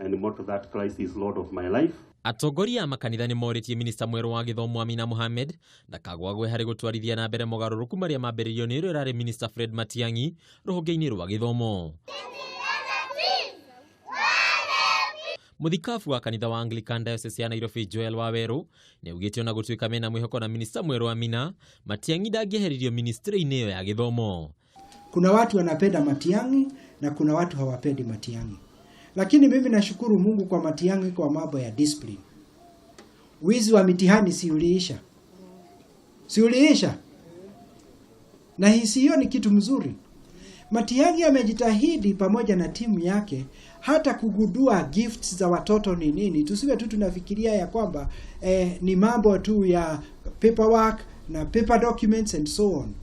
and motto that Christ is Lord of my life. Atongoria a makanitha nĩ morĩtie minista mwerũ wa gĩthomo Amina Mohamed ndakagwagwe harĩ gũtwarithia na mbere mogarũrũku marĩa mambĩrĩirio nĩ ũrĩa ũrarĩ minista Fred Matiang'i rũhonge-inĩ rwa gĩthomo. Mũthikabu wa kanitha wa Anglican Diocese ya Nairobi Joel Waweru nĩ augĩte ona gũtuĩka mena mwĩhoko na minista mwerũ Amina, Matiang'i ndangĩeheririo ministry-inĩ ĩyo ya gĩthomo. Kuna watu wanapenda Matiang'i na kuna watu hawapendi Matiang'i. Lakini mimi nashukuru Mungu kwa Matiang'i kwa mambo ya discipline. Wizi wa mitihani si uliisha? Si uliisha? Na hisi hiyo ni kitu mzuri. Matiang'i amejitahidi pamoja na timu yake hata kugundua gifts za watoto ni nini. Tusiwe tu tunafikiria ya kwamba ni mambo tu ya paperwork na paper documents and so on.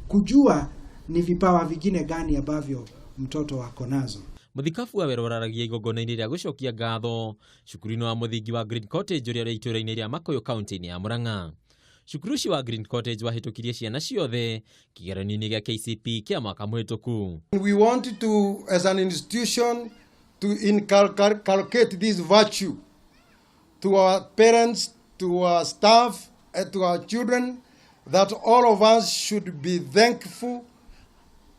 Kujua ni vipawa vingine gani ambavyo mtoto ako nazo. Mũthikabu wa Waweru araragia igongona-inĩ rĩa gũcokia ngatho cukuru-inĩ wa mũthingi wa Green Cottage ũrĩa ũrĩ itũũra-inĩ rĩa Makuyu kaunti-inĩ ya Murang'a. Cukuru ũcio wa Green Cottage wahĩtũkirie ciana ciothe kĩgeranio-inĩ gĩa KCPE kĩa mwaka mũhĩtũku. We want to, as an institution, to inculcate this virtue to our parents, to our staff, and to our children, that all of us should be thankful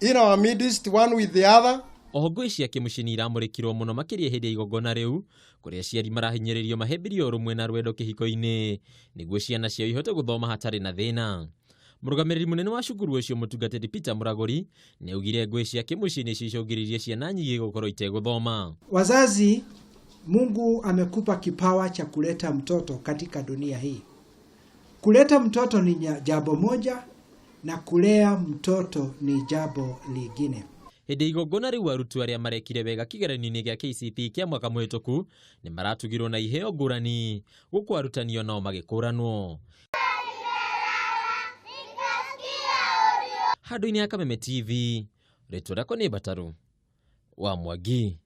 in our midst, one with the other. Oho ngũĩ cia kĩmũciĩ nĩ iramũrĩkirwo mũno makĩria hĩndĩ ya igongona rĩu kũrĩa aciari marahinyĩrĩrio mahĩmbĩrie ũrũmwe na rwendo kĩhiko-inĩ nĩguo ciana ciao ihote gũthoma hatarĩ na thĩna. Mũrũgamĩrĩri mũnene wa cukuru ũcio mũtungatĩri Peter Mũragũri nĩ augire ngũĩ cia kĩmũciĩ nĩcio icũngĩrĩirie ciana nyingĩ gũkorwo itegũthoma. Wazazi, Mungu amekupa kipawa cha kuleta mtoto katika dunia hii. Kuleta mtoto ni jambo moja na kulea mtoto ni jambo lingine. Hĩndĩ ya igongona rĩu arutwo arĩa marekire wega kĩgeranio-inĩ gĩa KCPE kĩa mwaka mũhĩtũku nĩ maratugirwo na iheo ngũrani gũkũ arutani onao magĩkũranwo. Handũ-inĩ ha Kameme TV, rĩtwa rĩakwa nĩ Mbataru wa Mwangi.